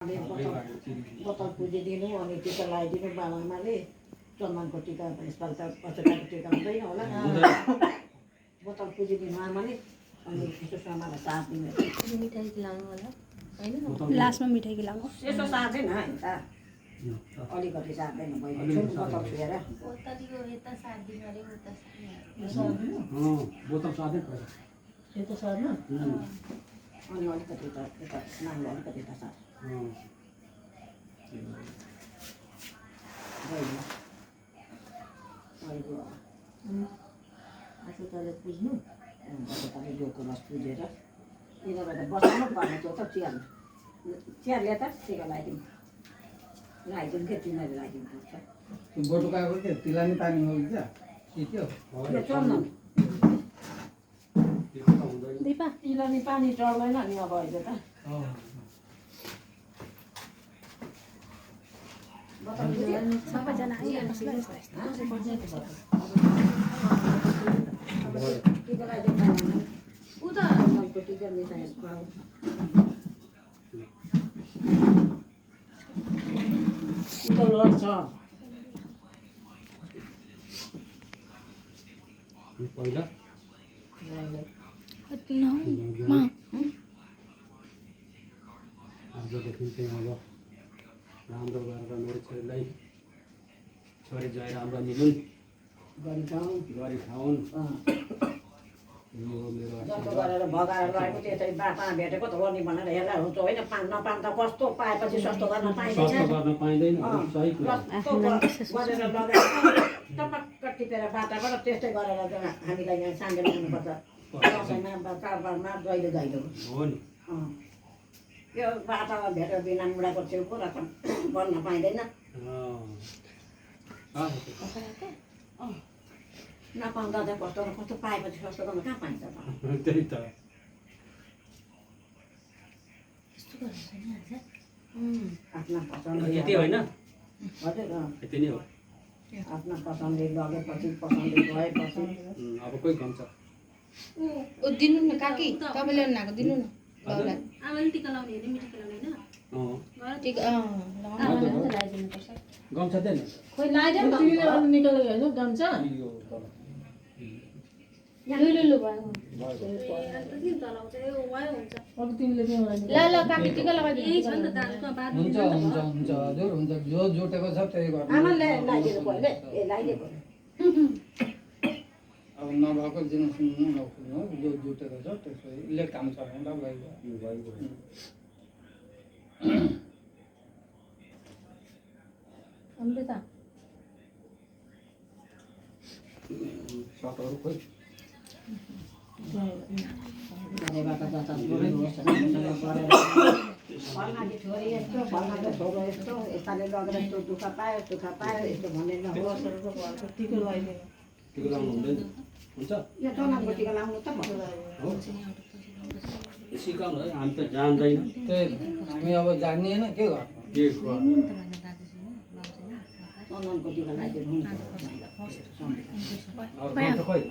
बोतल पुजिदिनु अनि टिका लगाइदिनु बाबाआमाले चन्दनको टिका यसपालि त अचेलाको टिका हुँदैन होला बोतल पुजिदिनु आमाले अनि यसो समालाई साथ दिनु मिठाई खिलाउनु होला हैन लास्टमा मिठाई खिलाउनु यसो साँच्दैन त अलिकति साँच्दैन भयो बोतल छुएर बोतलको यता साथ दिनु अरे उता बोतल साधै पर्छ यता सर्नु अनि अलिकति यता नाङ्लो अलिकति यता साथ आफूले पुज्नु तपाईँ डोको रस पुजेर यिनीबाट बसाल्नु पर्ने त्यो त चियर ल्या त टिका लगाइदिनु लगाइदिनु के तिनीहरू लगाइदिनु पर्छ बटुकाको के तिलानी पानी हो क्या के हो यो चल्नु दिपा तिलानी पानी चल्दैन नि अब अहिले त सबैजना पहिला आजदेखि चाहिँ अब राम्रो गरेर मेरो छोरीलाई छोरी ज्वाइँ राम्रो मिलुन् गरी खाउन् यो मेरो जस्तो गरेर भगाएर लगेको त्यसरी बाटोमा भेटेको त वर्नी भनेर हेर्दा हुन्छ होइन नपाउँदा कस्तो पाएपछि सस्तो गर्न पाइँदैन सस्तो गर्न पाइँदैन सही कुरा गरेर लगाएर टपक्क टिपेर बाटाबाट त्यस्तै गरेर हामीलाई यहाँ साङ्गे ल्याउनुपर्छ दसैँमा चाडबाडमा जहिले जहिले हो नि यो बाटामा भेटेर बिना मुढाको छेउको र बन्न पाइँदैन नपाउँदा चाहिँ कस्तो कस्तो पाएपछि सस्तो गर्न कहाँ पाइन्छ त त्यही त आफ्ना पसन्द यति होइन हजुर यति नै हो आफ्ना पसन्दले लगेपछि पसन्दले गएपछि अब कोही गन्छ ओ दिनु न काकी तपाईले ल्याउनु दिनु न बाबुलाई आमाले टिका लाउने हैन मिठाई खिलाउने हैन टिका लगाउनु लगाइदिनु पर्छ गन्छ देन खोइ लगाइदेऊ न निकालेको होइन गन्छ लु भयो अब तिमीले ल ल काकी टिका लगाइदिनु छ नि त दाजुको बाद हुन्छ हजुर हुन्छ जो जोटेको छ त्यही गर्नु आमाले लगाइदिनु पहिले ए लगाइदिएको अब नभएको जिनिस नखुल्नु जो जुटेको छ त्यसले काम चलाउँदा भइगयो अमृता सटहरू खोइ घरबाट जता फल्नाकी छोरी यस्तो फल्नाको छोरो यस्तो यताले लगेर यस्तो दुःख पायो यस्तो भन्ने नहोस् टिको लाउनु हुँदैन हुन्छ यो चनाको टिका लाउनु त हो सिकाउनु है हामी त जान्दैन त्यही हामी अब जान्ने होइन के गर्नु चन्दनको टिका लगाइदिनु अब खोइ